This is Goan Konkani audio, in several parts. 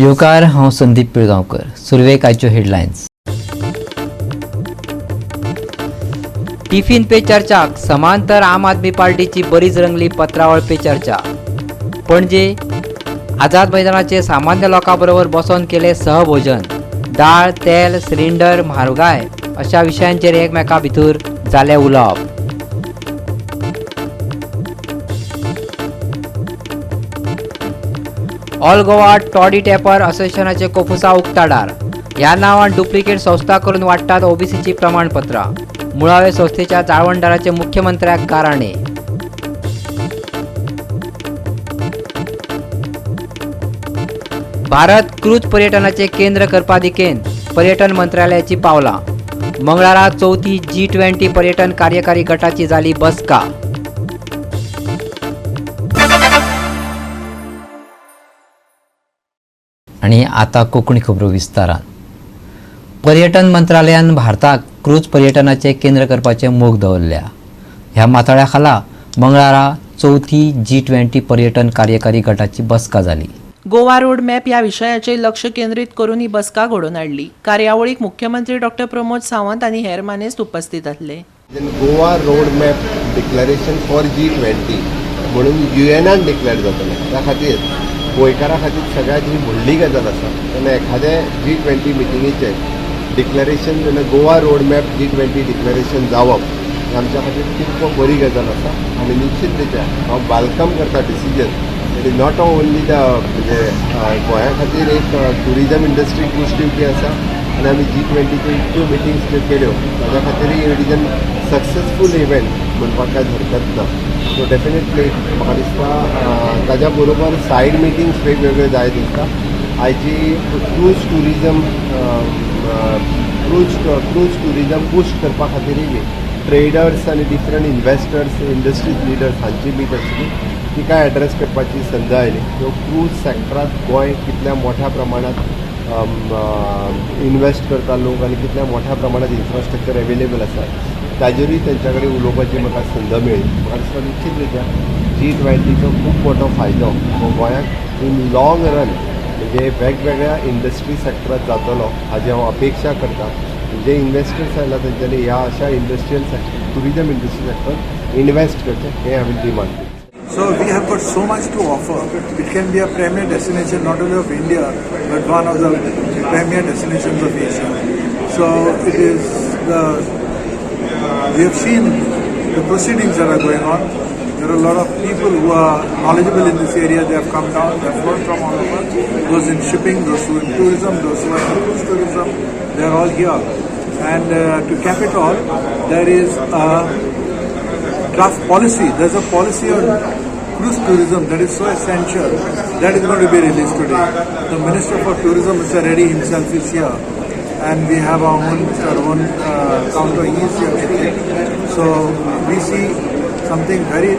येवकार, हांव संदीप पिळगांवकर. सुरवेक आयच्यो हेडलायन्स. टिफिन पे चर्चाक समांतर आम आदमी पार्टीची बरीच रंगली पत्रावळ पे चर्चा. पणजे आझाद मैदानाचे सामान्य लोकां बरोबर बसोन केले सहभोजन. दाळ, तेल, सिलिंडर, म्हारगाय अशा विशयांचेर एकमेकां भितर जालें उलोवप. ऑल गोवा टॉडी टॅपर असोसिएशनाचे कोफुसांव उक्ताडार. ह्या नांवान डुप्लिकेट संस्था करून वाडटात ओबीसीची प्रमाणपत्रां. मुळावे संस्थेच्या जाळवणदाराचे मुख्यमंत्र्याक गाराणे. भारत क्रूज पर्यटनाचे केंद्र करपा दिकेन पर्यटन मंत्रालयाची पावलां. मंगळारा चवथी G20 पर्यटन कार्यकारी गटाची जाली बसका. आणि आता कोंकणी खबरो विस्तारान. पर्यटन मंत्रालयान भारताक क्रूज पर्यटनाचे केंद्र करपाचे मोख दवरल्या. ह्या माथाळ्या खाला मंगळारा चवथी G20 पर्यटन कार्यकारी गटाची बसका जाली. गोवा रोड मॅप ह्या विशयाचेर लक्ष केंद्रीत करून ही बसका घडोवन हाडली. कार्यावळीक मुख्यमंत्री डॉक्टर प्रमोद सावंत आनी हेर मानेस्त उपस्थित आसले. Goa road map declaration for G20 म्हणून युएनान डिक्लेअर जातलें. त्या खातीर गोंयकारां खातीर सगळ्यात ही व्हडली गजाल आसा. तेन्ना एखाद्या G20 मिटिंगेचेर डिक्लेरेशन जेन्ना Goa road map G20 declaration जावप हें आमच्या खातीर खूब बरी गजाल आसा आनी निश्चित रित्या हांव welcome करता decision. It is not only the म्हणजे गोंया खातीर एक ट्युरिजम इंडस्ट्रीक बूस्ट दिवपी आसा आनी आमी G20च्यो इतक्यो मिटिंग्स ज्यो केल्यो ताज्या खातीरय it is an successful event म्हणपाक कांयच हरकत ना. सो डेफिनेटली म्हाका दिसता ताज्या बरोबर सायड मिटिंग्स वेगवेगळ्यो जायत आसता. आयची cruise tourism boost करपा खातीरय बी ट्रेडर्स आनी डिफरंट इन्वेस्टर्स, इंडस्ट्रीज लिडर्स हांची मीट आशिल्ली, तिका एड्रेस करपाची संद आयली. सो क्रूज सॅक्टरांत गोंय कितल्या मोठ्या प्रमाणात इन्वेस्ट करता लोक आनी कितल्या मोठ्या प्रमाणात इन्फ्रास्ट्रक्चर एवेलेबल आसा ताजेरूय तेंच्या कडेन उलोवपाची म्हाका संद मेळ्ळी. म्हाका दिसता निश्चित रित्या G20चो खूब मोठो फायदो हो गोंयाक इन लॉंग रन म्हणजे वेगवेगळ्या इंडस्ट्री सॅक्टरांत जातलो हाजी हांव अपेक्षा करता. जे इन्वेस्टर्स आयला तेंच्यांनी ह्या अशा इंडस्ट्रियल सॅक्टर, ट्युरिजम इंडस्ट्री सॅक्टरान इन्वेस्ट करचें हें हांवें डिमांड केली. So we have got so much to offer. It can be a premier destination not only of India but one of the premier destinations of Asia. So it is the we have seen the proceedings that are going on. There are a lot of people who are knowledgeable in this area. They have come down, they have flown from all over. Those in shipping, those who in tourism, those who are in cruise tourism, they are all here. And to cap it all, there is a draft policy. There's a policy on cruise tourism that is so essential that is going to be released today. The Minister for Tourism, Mr. Reddy himself, is here, and we have our own Mr. Rohan Counter. He is here today. So we see something very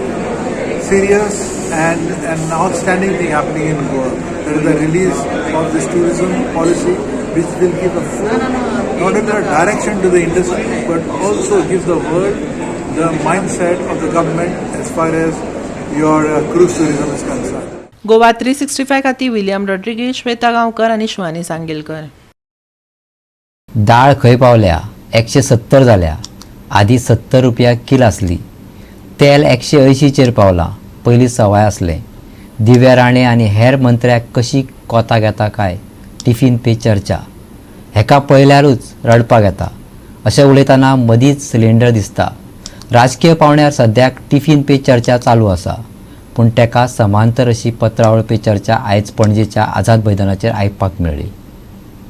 serious and an outstanding thing happening in Goa. There is the release of this tourism policy, which will give a full, not only a direction to the industry, but also give the world the mindset of the government as far as your cruise tourism is concerned. Goa 365 खातीर विलियम रॉड्रिगीज, श्वेता गांवकर आनी शिवानी सांगेलकर. दाळ खंय पावल्या? 170 जाल्या. आदी 70 रुपया कील आसली. तेल 180चेर पावलां, पयलीं सवाय आसलें. दिव्या राणे आनी हेर मंत्र्याक कशी कोताक येता काय टिफीन पे चर्चा? हेका पळयल्यारूच रडपाक येता. अशें उलयतना मदींच सिलिंडर दिसता. राजकीय पावंड्यार सद्याक टिफीन पे चर्चा चालू आसा, पूण तेका समांतर अशी पत्रावळ पे चर्चा आयज पणजेच्या आझाद मैदानाचेर आयकपाक मेळ्ळी.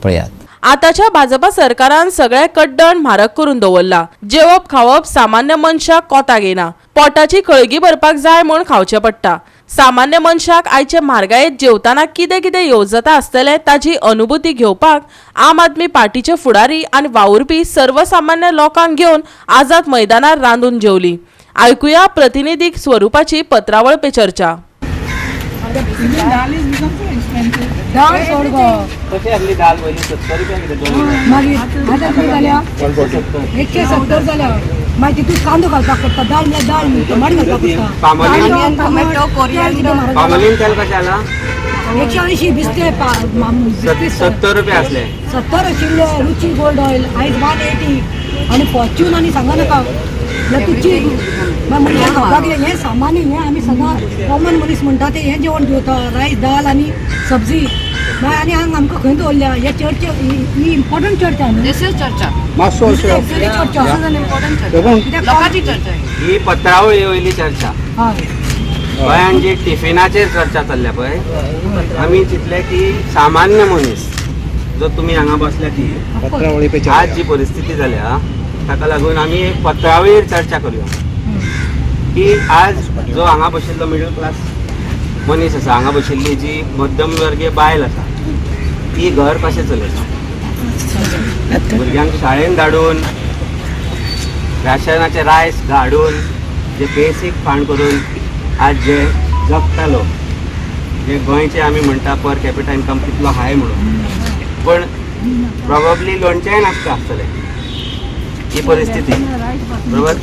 पळयात. आताच्या भाजपा सरकारान सगळें कड्डण म्हारग करून दवरला. जेवप खावप सामान्य मनशाक कोताक येना. पोटाची खळगी भरपाक जाय म्हूण खावचें पडटा. सामान्य मनशाक आयचे म्हारगायेत जेवताना कितें कितें येवजता आसतलें ताची अनुभूती घेवपाक आम आदमी पार्टीचे फुडारी आनी वावुरपी सर्वसामान्य लोकांक घेवन आझाद मैदानार रांदून जेवली. आयकुया प्रतिनिधीक स्वरुपाची पत्रावळ पे चर्चा. Dal is become so expensive. दाळ सोड गो. कशी आसली दाल पयलीं 70 रुपया कितें 2 किलो. मागीर आतां कितें जाल्या? 170 जाल्या. मागीर तितून कांदो घालपाक पडटा. दाळ म्हळ्यार दाळ न्ही, टमाट घालपाक पडटा. पामोलीन. Tomato, Korean. पामोलीन तेल कशें आला? 180 बिस्ते 70 रुपया आसले, 70 आशिल्ले रुची गोल्ड ऑयल आयज 180 आनी फॉर्च्यून आनी सांगा नाका तुची मनशां खावपाक कितें हें सामान्य हें आमी सदां कॉमन मनीस म्हणटा ते हें जेवण जेवता रायस दाल आनी सब्जी. मागीर आनी हांगा आमकां खंय दवरल्या हे चर्चा ही इम्पॉर्टंट चर्चा न्हू. This is चर्चा, चर्चा लोकांची चर्चा ही पत्रावळी वयली चर्चा. हय गोंयान जी टिफिनाचेर चर्चा चल्ल्या पळय, आमी चिंतले की सामान्य मनीस जो तुमी हांगा बसल्या ती आज जी परिस्थिती जाल्या ताका लागून आमी एक पत्रावळीर चर्चा करूया की आज जो हांगा बशिल्लो मिडल क्लास मनीस आसा, हांगा बशिल्ली जी मध्यम वर्गीय बायल आसा, ती घर कशें चलयता, भुरग्यांक शाळेन धाडून, राशनाचे रायस धाडून, जे बेसीक फांड करून आज जे जगता लोक, जे गोंयचे आमी म्हणटा पर कॅपिटल इन्कम कितलो हाय म्हणून, पण प्रोबेबली लोणचेंय नासता आसतलें ही परिस्थिती, बरोबर?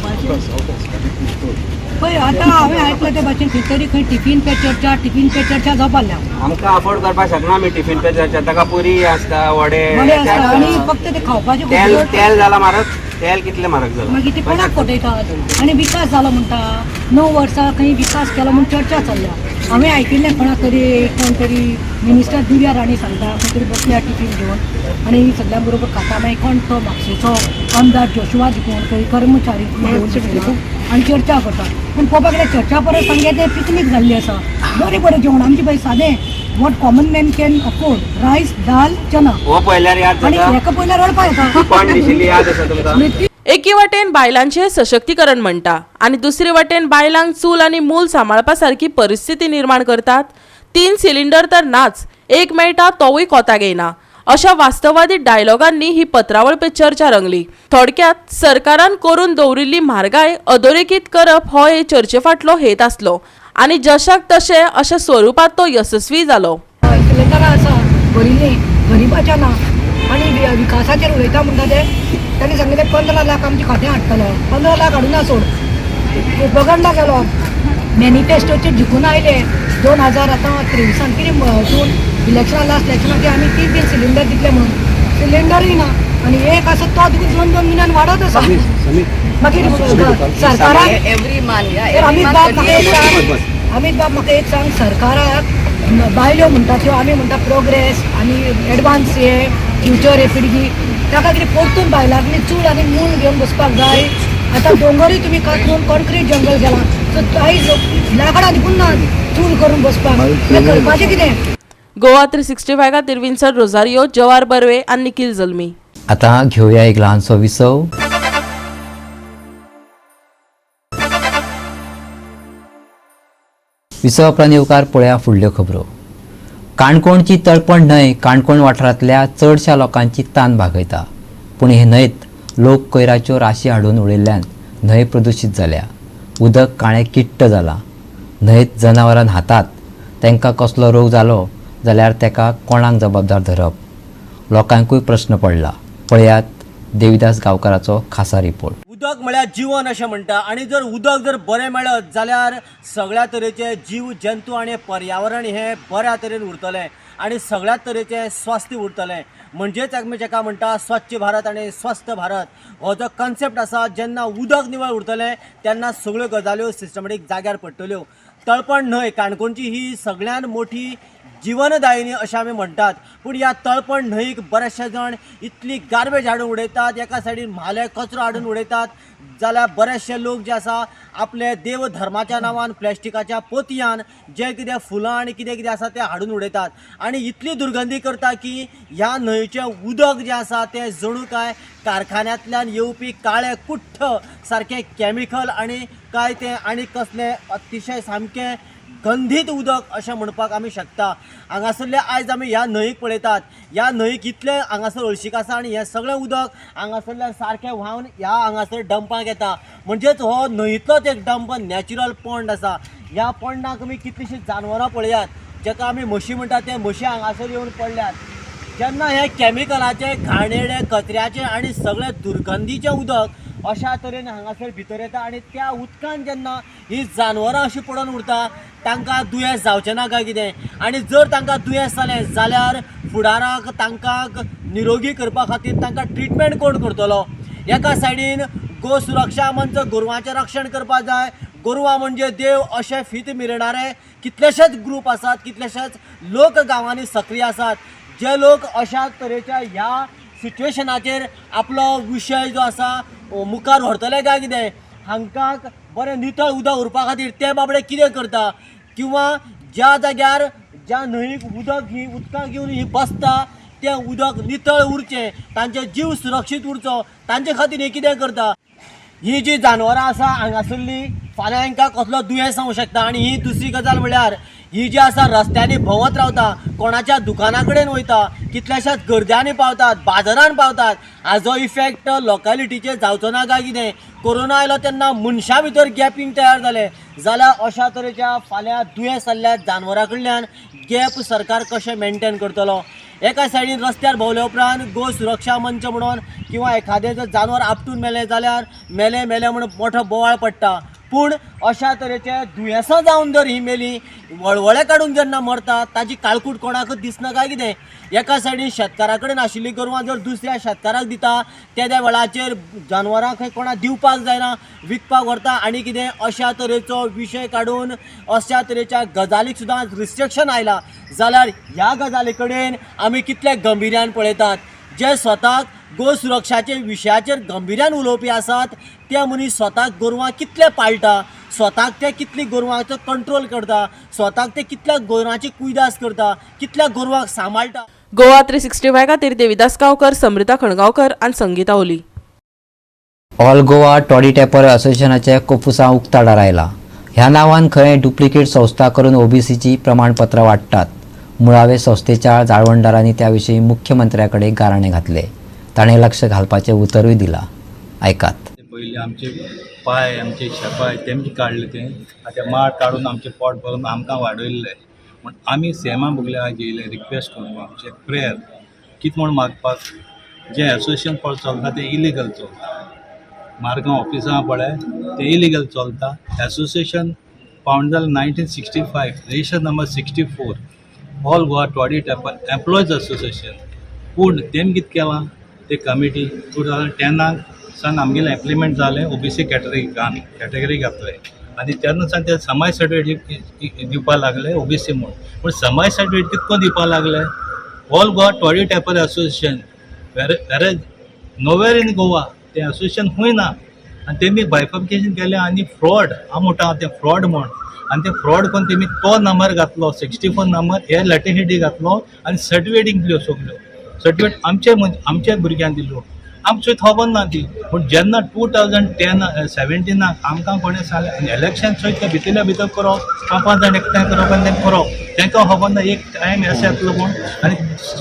पळय आतां हांवें आयकलें ते भाशेन खंय तरी खंय टिफीन पे चर्चा, टिफीन पे चर्चा जावपाक लागल्या. आमकां अफोर्ड करपाक शकना आमी टिफीन पे चर्चा, ताका पुरी आसता, वडे वडे आसता आनी फक्त ते खावपाचे तेल तेल जाला म्हारग, तेल कितलें म्हारग जाला, मागीर ते कोणाक फटयतात आनी विकास जालो म्हणटा. 9 वर्सां खंय विकास केलो म्हूण चर्चा चल्ल्या. हांवें आयकिल्लें कोणाक तरी कोण तरी मिनिस्टर दिव्या राणी सांगता खंय तरी बसल्या टिफीन घेवन आनी सगळ्यां बरोबर खाता. मागीर कोण तो म्हापशेचो आमदार जोशुआ कोण तरी कर्मचारी घेवन आनी चर्चा करता. पूण पळोवपाक गेल्यार चर्चा परस सांगे तें पिकनीक जाल्ली आसा. बरें बरें जेवण आमचें पळय सादें, what common man can afford, rice dal chana. हो पळयल्यार याद आनी जाता, हेका पळयल्यार रडपा येता. कोण दिशिल्ली याद आसा तुमकां? एकी वाटेन बायलांचें सशक्तीकरण म्हणटा आनी दुसरे वाटेन बायलांक चूल आनी मूल सांबाळपा सारकी परिस्थिती निर्माण करतात. 3 सिलिंडर तर नाच, एक मेळटा तोवूय कोताक येयना. अशा वास्तववादी डायलॉगांनी ही पत्रावळ पे चर्चा रंगली. थोडक्यात सरकारान करून दवरिल्ली म्हारगाय अधोरेखीत करप हो हे चर्चे फाटलो हेत आसलो आनी जशाक तशें अशा स्वरुपात तो यशस्वी जालो. सिलिंडरां आसा भरिल्लीं गरिबाच्या ना आनी विकासाचेर उलयता म्हणटा ते तांणी सांगलें 15 लाख आमच्या खात्यान हाडटलो. 15 लाख हाडूं ना सोड, प्रोपगंडा केलो, मॅनिफेस्टोचेर जिखून आयले 2023 कितें जून इलेक्शनां लास्ट इलेक्शनां की आमी 3 सिलिंडर दितले म्हणून, सिलिंडरूय ना आनी एक आसा तो तुका 2-2 म्हयन्यान वाडत आसा. मागीर सरकाराक अमीत बाब म्हाका एक सांग, अमीत बाब म्हाका एक सांग, सरकाराक बायल्यो म्हणटा त्यो आमी म्हणटा प्रोग्रेस आनी एडवान्स हे फ्युचर हे पिळगी, ताका कितें परतून बायलांनी चूल आनी मूल घेवन बसपाक जाय. आतां दोंगरूय तुमी कातरून कॉन्क्रीट जंगल केलां, सो आयज लाकडां निकून ना चूल करून बसपाक, करपाचें कितें? गोवा 365 खातीर विन्सन रोजारियो, जवार बर्वे आनी निखिल जल्मी. आतां घेवया एक ल्हानसो विसव. विसव उपरांत येवकार पळया फुडल्यो खबरो. काणकोणची तळपण न्हंय काणकोण वाठारांतल्या चडशा लोकांची तान भागयता, पूण हे न्हंयत लोक कोयराच्यो राशी हाडून उडयल्ल्यान न्हंय प्रदुशीत जाल्या, उदक काळें किट्ट जालां. न्हंयत जनावरां न्हातात, तांकां कसलो रोग जालो जाल्यार ताका कोणाक जबाबदार धरप, लोकांकूय प्रश्न पडला. पळयात देविदास गांवकाराचो खासा रिपोर्ट. उदक म्हळ्यार जीवन अशें म्हणटा आनी जर उदक जर बरें मेळत जाल्यार सगळ्या तरेचे जीव जंतू आनी पर्यावरण हें बऱ्या तरेन उरतलें आनी सगळ्या तरेचें स्वास्थ्य उरतलें. म्हणजेच आमी जेका म्हणटा स्वच्छ भारत आनी स्वस्थ भारत हो जो कॉन्सेप्ट आसा, जेन्ना उदक निवळ उरतलें तेन्ना सगळ्यो गजाल्यो सिस्टमॅटीक जाग्यार पडटल्यो. तळपण न्हंय काणकोणची ही सगळ्यान मोठी जीवनदायिनी अशें आमी म्हणटात, पूण ह्या तळपण न्हंयक बरेचशे जाण इतली गार्बेज हाडून उडयतात, एका सायडीन म्हाले कचरो हाडून उडयतात, जाल्यार बरेचशे लोक जे आसा आपले देव धर्माच्या नांवान प्लॅस्टिकाच्या पोतयान जे कितें फुलां आनी कितें कितें आसा तें हाडून उडयतात आनी इतली दुर्गंधी करता की ह्या न्हंयचें उदक जें आसा तें जणू काय कारखान्यांतल्यान येवपी काळे कुट्ट सारकें कॅमिकल आनी काय तें आनी कसलें अतिशय सामकें गंधीत उदक अशें म्हणपाक आमी शकता. हांगासरले आयज आमी ह्या न्हंयक पळयतात, ह्या न्हंयक इतलें हांगासर हळशीक आसा आनी हें सगळें उदक हांगासरल्यान सारकें व्हांवन ह्या हांगासर डंपाक येता. म्हणजेच हो न्हंयतलोच एक डंप, नॅचरल पॉन्ड आसा. ह्या पॉन्डाक आमी कितलींशीं जानवरां पळयात, जेका आमी म्हशी म्हणटात ते म्हशी हांगासर येवन पडल्यात. जेन्ना हे कॅमिकलाचें, घाणेरडें, कचऱ्याचें आनी सगळें दुर्गंधीचें उदक अशा तरेन हांगासर भितर येता आनी त्या उदकान जेन्ना ही जानवरां अशीं पडून उरता तांकां दुयेंस जावचें ना काय कितें, आनी जर तांकां दुयेंस जालें जाल्यार फुडाराक तांकां निरोगी करपा खातीर तांकां ट्रिटमेंट कोण करतलो. एका सायडीन गो सुरक्षा मंच गोरवांचें रक्षण करपाक जाय, गोरवां म्हणजे देव अशें फीत मिरणारे कितलेशेच ग्रूप आसात, कितलेशेच लोक गांवांनी सक्रीय आसात जे लोक अशा तरेच्या ह्या सिट्युएशनाचेर आपलो विशय जो आसा मुखार व्हरतले काय कितें. हांकां बरें नितळ उदक उरपा खातीर ते बाबडे कितें करता, किंवा ज्या जाग्यार ज्या न्हंयक उदक ही उदकां घेवन ही बसता तें उदक नितळ उरचें, तांचे जीव सुरक्षीत उरचो तांचे खातीर हे कितें करता. ही जी जानवरां आसा हांगासरली फाल्यां हांकां कसलो दुयेंस जावंक शकता. आनी ही दुसरी गजाल म्हळ्यार ही जी आसा रस्त्यांनी भोंवत रावता, कोणाच्या दुकाना कडेन वयता, कितल्याशाच गर्द्यांनी पावतात, बाजारान पावतात. हाजो इफेक्ट लोकालिटीचेर जावचो ना काय कितें. कोरोना आयलो तेन्ना मनशां भितर गॅपींग तयार जालें जाल्यार अशा तरेच्या फाल्यां दुयेंस जाल्ल्या जानवरां कडल्यान गॅप सरकार कशें मेनटेन करतलो. एका सायडीन रस्त्यार भोंवले उपरांत गो सुरक्षा मंच म्हणून किंवा एखादें जर जानवर आपटून मेलें जाल्यार मेलें मेलें म्हणून मोठो बोवाळ पडटा, पूण अशा तरेचे दुयेंसां जावन जर ही मेली वळवळे काडून जेन्ना मरता ताजी काळकूट कोणाकच दिसना काय कितें. एका सायडीन शेतकारा कडेन आशिल्लीं गोरवां जर दुसऱ्या शेतकाराक दिता तेद्या वेळाचेर जानवरां खंय कोणाक दिवपाक जायना, विकपाक व्हरता आनी कितें अशा तरेचो विशय काडून अशा तरेच्या गजालीक सुद्दां रिस्ट्रिक्शन आयलां जाल्यार ह्या गजाली कडेन आमी कितले गंभिर्यान पळयतात. जे स्वताक गो सुरक्षाचे विशयाचेर गंभिर्यान उलोवपी आसात ते मनीस स्वताक गोरवां कितले पाळटा, स्वताक ते कितली गोरवांचो कंट्रोल करता, स्वताक ते कितल्या गोरवांची कुयदास करता, कितल्या गोरवांक सांबाळटा. गोवा 365 खातीर देविदास गांवकर, समृता खणगांवकर आनी Sangeeta Oli. All Goa toddy tapper असोसिएशनाचे कोफुसांव उक्ताडार आयला. ह्या नांवान खंय डुप्लिकेट संस्था करून ओबीसीची प्रमाणपत्रां वाडटात. मुळावे संस्थेच्या जाळवणदारांनी त्या विशीं मुख्यमंत्र्या कडेन गाराणें घातलें. ताणें लक्ष घालपाचें उतरूय दिलां. आयकात. पयलीं आमचे पांय आमचे शेपाय तेमचे काडले ते आतां माड काडून आमचें पोट भरून आमकां वाडयल्ले म्हण आमी सेमा भुगले आज येयले रिक्वेस्ट करूं आमचें प्रेयर कितें म्हण मागपाक जें एसोसिएशन पळय चलता तें इलिगल चलता. मारगांव ऑफिसां पळय तें इलिगल चलता. एसोसिएशन फावंड जालें 1965, register number 64, all Goa toddy tapper employees association. पूण तेम कितें केलां ते कमिटी 2010 सावन आमगेलें इम्प्लिमेंट जालें ओबीसी कॅटेगरी कॅटेगरी घातले आनी तेन्ना सावन ते समाज सर्टिफिकेट दिवपाक लागले ओबीसी म्हूण. पूण समाज सर्टिफिकेट कितको दिवपाक लागले all Goa toddy tapper association where nowhere in Goa तें एसोसिएशन खूंय ना. आनी तेमी बायफर्केशन केलें आनी फ्रॉड हांव म्हणटा तें फ्रॉड म्हूण. आनी ते फ्रॉड करून तेमी तो नंबर घातलो 64 नंबर हे लॅटिनिटी घातलो आनी सर्टिफिकेटींग दिल्यो सगल्यो सर्टिफिकेट आमचे आमच्या भुरग्यांक दिल्यो. आमच्यो खबर ना ती. पूण जेन्ना 2017 आमकां कोणें सांगलें आनी इलेक्शन सयत ते भितरल्या भितर करप, 5 5 जाण एकठांय करप आनी तें करप तांकां खबर ना एक टायम अशें येतलो म्हूण. आनी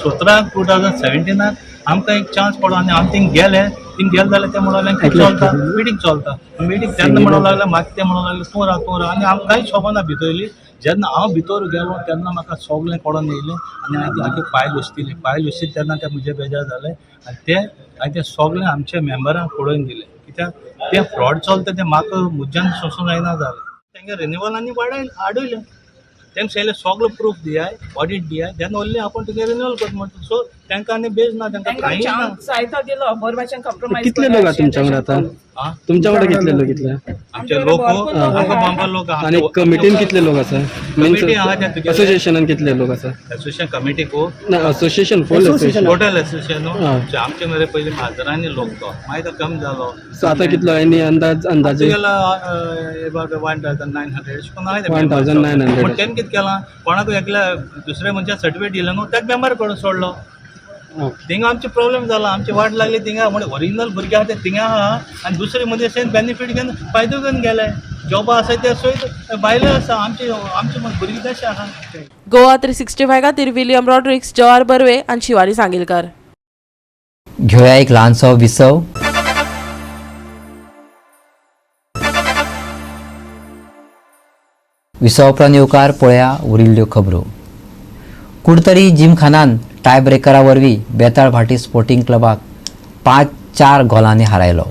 17 2017 आमकां एक चान्स पडलो आनी आमी थिंग गेले. थिंग गेले जाल्यार ते म्हणूंक लागले चलता मिटींग चलता मिटींग तेन्ना म्हणूंक लागले मागीर ते म्हणूंक लागले तूं राव तूं राव आनी आमकां कांयच खबर ना भितरली. जेन्ना हांव भितर गेलो तेन्ना म्हाका सगळें कळोन येयलें आनी हांवें आख्खे फायल उस्तिली. फायल उस्तिली तेन्ना ते म्हजे बेजार जाले आनी ते हांवें तें सगळें आमच्या मेंबरांक पळोवन दिलें कित्याक तें फ्रॉड चलता तें म्हाका म्हज्यान सोंसूं जायना जालें. तेंगे रिन्युअल आनी वाडय हाडयलें तेंक सांगलें सगळो प्रूफ दियाय ऑडीट दियाय then only आपूण तुगे रिन्युअल करता म्हणटा. सो तांकां आनी बेज ना तांकां कांय ना. कितले लोक आसा तुमच्या वांगडा आतां? तुमच्या वांगडा कितले लोक? कितले आमचे लोक आमकां बांबा लोक. आनी कमिटीन कितले लोक आसा? कमिटी आहा ते तुगे असोसिएशनान कितले लोक आसा? एसोसिएशन कमिटी को ना association full association total association आमचे मरे पयलीं म्हाजरांनी लोक तो मागीर तो कम जालो. सो आतां कितलो आनी अंदाज अंदाजे एबाउट 1900 अशें करून आहा ते. 1900. पूण तेणें कितें केलां कोणाकूय एकल्या दुसऱ्या मनशाक सर्टिफिकेट दिलें न्हू ताका मेंबर करून सोडलो. थिंगा आमचे प्रॉब्लेम जाला, आमची वाट लागली थिंगा. म्हणजे ओरिजिनल भुरगे आहा ते थिंगा आहा आनी दुसरे मनीस बेनिफीट घेवन फायदो घेवन गेले. जॉबा आसा ते सयत बायलो आसा आमचे आमचे भुरगीं तशें आहा. गोवा 365 खातीर विलियम रॉड्रिक्स, जवाहर बर्वे आनी शिवानी सांगीलकर. घेवया एक ल्हानसो विसव. विसव उपरांत येवकार पळया उरिल्ल्यो खबरो. कुडतरी जिमखानान टायब्रेकरा वरवीं बेताळ भाटी स्पोर्टिंग क्लबाक 5-4 गोलांनी हारायलो.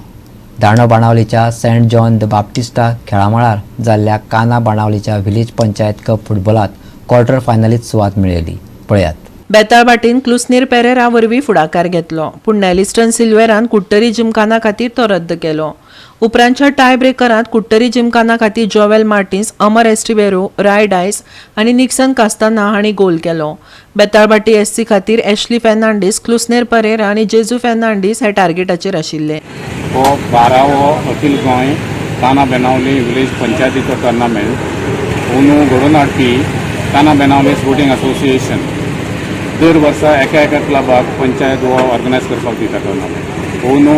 दांडो बाणावलीच्या सेंट जॉन the बाप्टिस्टा खेळामळार जाल्ल्या काना बाणावलीच्या विलेज पंचायत कप फुटबॉलात क्वॉर्टर फायनलीत सुवात मेळयली. पळयात. बेताळभाटीन क्लुस्नीर पेरेरा वरवीं फुडाकार घेतलो, पूण नेलिस्टन सिल्वेरान कुडटरी जिमखाना खातीर तो रद्द केलो. उपरांतच्या टाय ब्रेकरांत कुडटरी जिमखाना खातीर जोवेल मार्टिन्स, अमर एस्टिवेरो, राय डायस आनी निक्सन कास्ताना हांणी गोल केलो. बेताळभाटी एससी खातीर एशली फेर्नांडीस, क्लुस्नेर परेरा आनी जेजू फेर्नांडीस हे टार्गेटाचेर आशिल्ले. हो 12वो अखिल गोंय काना बेनावली विलेज पंचायतीचो टुर्नामेंट अंदू घडोवन हाडपी काना बेनावली स्पोर्टिंग असोसिएशन दर वर्सा एका एका क्लबाक पंचायत हो ऑर्गनायज करपाक दिता टुर्नामेंट. अंदू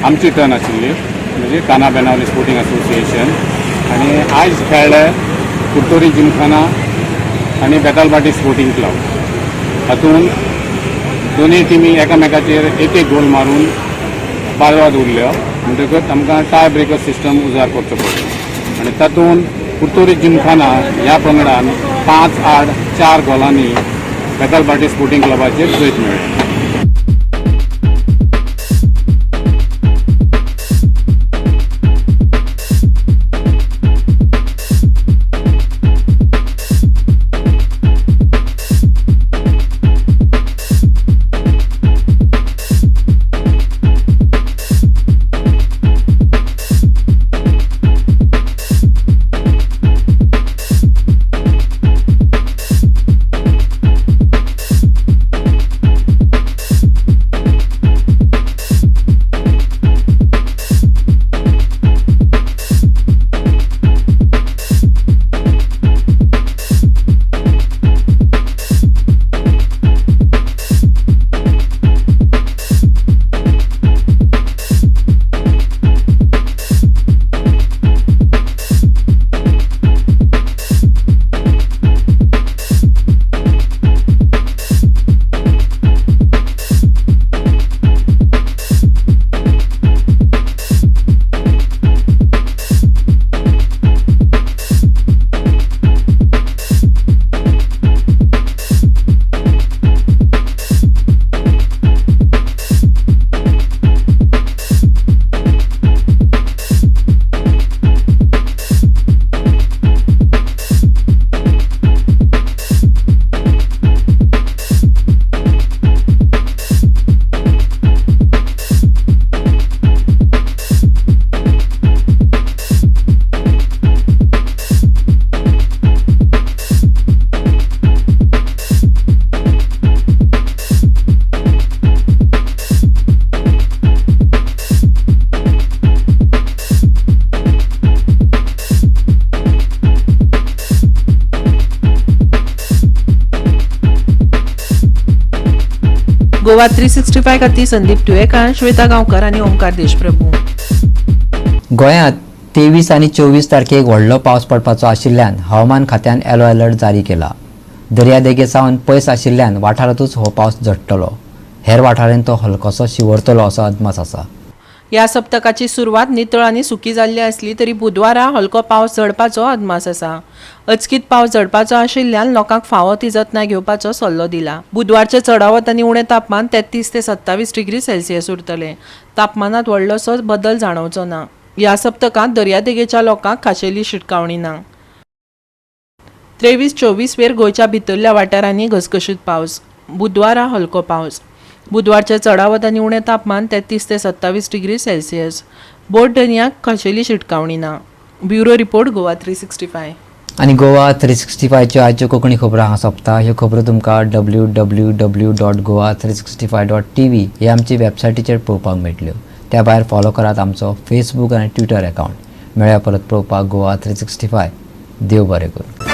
आमची टर्न आशिल्ली, म्हणजे काना बेनावली स्पोर्टिंग असोसिएशन, आनी आयज खेळ्ळे कुडतोरी जिमखाना आनी बेतालभाटी स्पोर्टिंग क्लब. हातूंत दोनूय टिमी एकामेकाचेर एक एक गोल मारून बालवाद उरल्यो, म्हणटकच आमकां टाय ब्रेकर सिस्टम उजार करचो पडलो आनी तातूंत कुडतोरी जिमखाना ह्या पंगडान 5-4 गोलांनी बेतालभाटी स्पोर्टिंग क्लबाचेर जैत मेळ्ळें. गोवा 365 खातीर संदीप तुयेकार, श्वेता गांवकर आनी ओंकार देशप्रभू. गोंयांत 23 आनी 24 तारखेक व्हडलो पावस पडपाचो आशिल्ल्यान हवामान खात्यान येलो अलर्ट जारी केला. दर्यादेगे सावन पयस आशिल्ल्यान वाठारांतूच हो पावस झडटलो, हेर वाठारांनी तो हलकोसो शिंवरतलो असो अदमास आसा. ह्या सप्तकाची सुरवात नितळ आनी सुकी जाल्ली आसली तरी बुधवारा हलको पावस झडपाचो अदमास आसा. अचकीत पावस झडपाचो आशिल्ल्यान लोकांक फावो ती जतनाय घेवपाचो सल्लो दिला. बुधवारचें चडावत आनी उणें तापमान 33 ते 27 डिग्री सेल्सियस उरतलें. तापमानांत व्हडलोसो बदल जाणवचो ना. ह्या सप्तकांत दर्यादेगेच्या लोकांक खाशेली शिटकावणी ना. 23-24 वेर गोंयच्या भितरल्या वाठारांनी घसघशीत पावस. बुधवारा हलको पावस. बुधवारचें चडावत आनी उणें तापमान 33 ते 27 डिग्री सेल्सियस. बोट दर्याक खाशेली शिटकावणी ना. Bureau report, Goa 365. आनी गोवा 365च्यो आयच्यो कोंकणी खबरो हांगा सोंपता. ह्यो खबरो तुमकां www.goa365.tv हे आमचे वेबसायटीचेर पळोवपाक मेळटल्यो. त्या भायर फॉलो करात आमचो फेसबूक आनी ट्विटर अकावंट. मेळया परत पळोवपाक गोवा 365. देव बरें करूं.